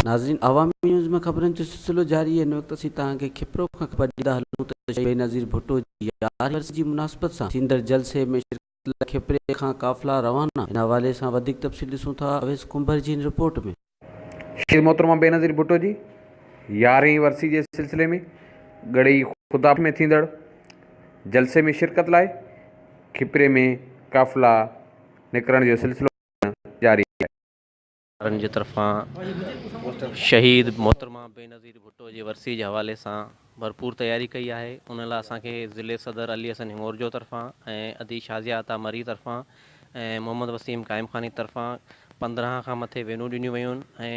ناظرين عوامي نيوز ۾ خبرن جو سلسلو جاري آهي هن وقت اسين توهان کي کپرو کان خبر ڏيندا هلون ته شهيد بينظير ڀٽو جي يارهين ورسي جي مناسبت سان ٿيندڙ جلسي ۾ شرڪت لاء کپري کان قافلا روانا ان حوالي سان وڌيڪ تفصيل ڏسون ٿا اويس ڪنڀر جي هن رپورٽ ۾. شهيد محترمه بينظير ڀٽو جي يارهين ورسي جي سلسلي ۾ ڳڙهي خدا ۾ ٿيندڙ جلسي ۾ شرڪت لاء کپري ۾ قافلا نڪرڻ جو سلسلو جاري آهي. وارن جي طرفان شهيد محترمه بينظير ڀٽو جي ورسي جي حوالي سان ڀرپور تياري ڪئي آهي ان لاء اسان کي ضلعي صدر علي حسن هڱورجو طرفان ۽ ادي شازيه عطا مري طرفان ۽ محمد وسيم قائم خاني طرفان 15 کان مٿي وينون ڏنيون ويون ۽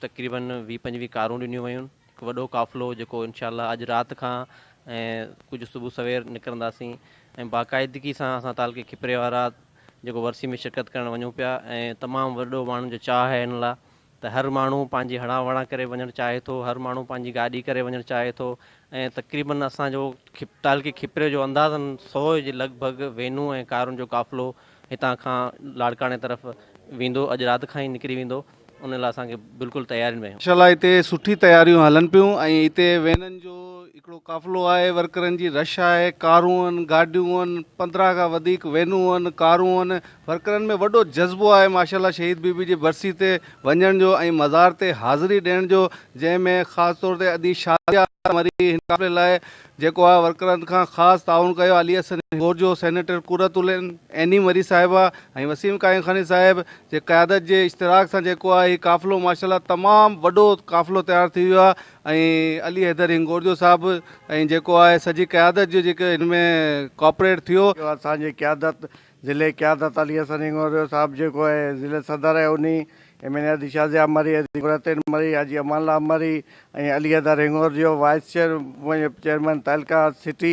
تقريبن ويهه پنجويهه ڪارون ڏنيون ويون هڪ وڏو قافلو جيڪو انشاء الله اڄ رات کان ۽ ڪجهه صبح سوير نڪرنداسين ۽ باقاعدگي سان اسان تعلقي کپري وارا جيڪو ورسي ۾ شرڪت ڪرڻ وڃون پيا ۽ تمام وڏو ماڻهن جو چاهه آهي ان لاء ته هر ماڻهو پنهنجي هڙان وڙان ڪري وڃڻ چاهي ٿو هر ماڻهو پنهنجي گاڏي ڪري وڃڻ چاهي ٿو ۽ تقريبن اسان جو تعلقي کپري جو اندازن سو جي لڳ ڀڳ وينون ۽ ڪارن جو قافلو هتان کان لاڙڪاڻي طرف ويندو اڄ رات کان ئي نڪري ويندو ان لاء اسان کي بلڪل تيارين ۾. ماشاء الله هتي سٺي تياريون هلن پيون ۽ هتي وينن جو هڪڙو قافلو آهي، ورڪرن جي رش آهي، ڪارون آهن، گاڏيون آهن، 15 کان وڌيڪ وينون آهن، ڪارون آهن، ورڪرن ۾ وڏو جذبو آهي ماشاء الله شهيد بي بي جي برسي تي وڃڻ جو ۽ مزار تي حاضري ڏيڻ جو جنهن ۾ خاص طور تي ادي شازيه مري هن قافلي لاء جيڪو آهي ورڪرن کان خاص تعاون ڪيو علي حسن گورجو، سينيٽر قرت العين عيني مري صاحبه ۽ وسيم قائمخاني صاحب جي قيادت جي اشتراڪ سان جيڪو آهي هي قافلو ماشاء الله تمام وڏو قافلو تيار ٿي ويو آهي ۽ علي حيدر هنگورجو صاحب ۽ جيڪو آهي سڄي قيادت جو جيڪو هن ۾ ڪوآپريٽ ٿيو. اسان جي قيادت ضلعي قيادت علي حسن هنگورجو صاحب جيڪو آهي ضلعي صدر آهي انهي ايم اين اي ادي شازيه مري ادي قرتين مري حاجي امان الله مري ۽ علي حيدر هنگورجو وائيس چيئرمين تعلقه سٽي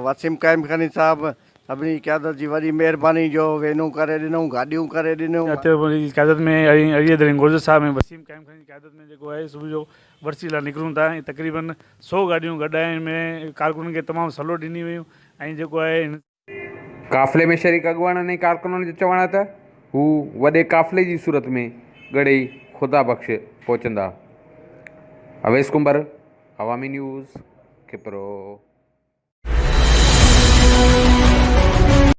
وسيم قائمخاني صاحب سڀني جي قيادت جي وڏي مهرباني جو وينون ڪري ڏنئون گاڏيون ڪري ڏنيون. جي قيادت ۾ ۽ علي حيدر هنگورجو صاحب ۽ وسيم قائم خاني جي قيادت ۾ جيڪو آهي صبح جو ورسي لاء نڪرون ٿا ۽ تقريبن سو گاڏيون گڏ آهن ۾ ڪارڪنن کي تمام سهولت ڏني ويون ۽ جيڪو آهي هن. قافلي ۾ شريڪ اڳواڻن ۽ ڪارڪنن جو چوڻ آهي ته هو وڏي قافلي جي صورت ۾ ڳڙهي خدا بخش پهچندا. اويس ڪنڀر، عوامي نيوز، کپرو.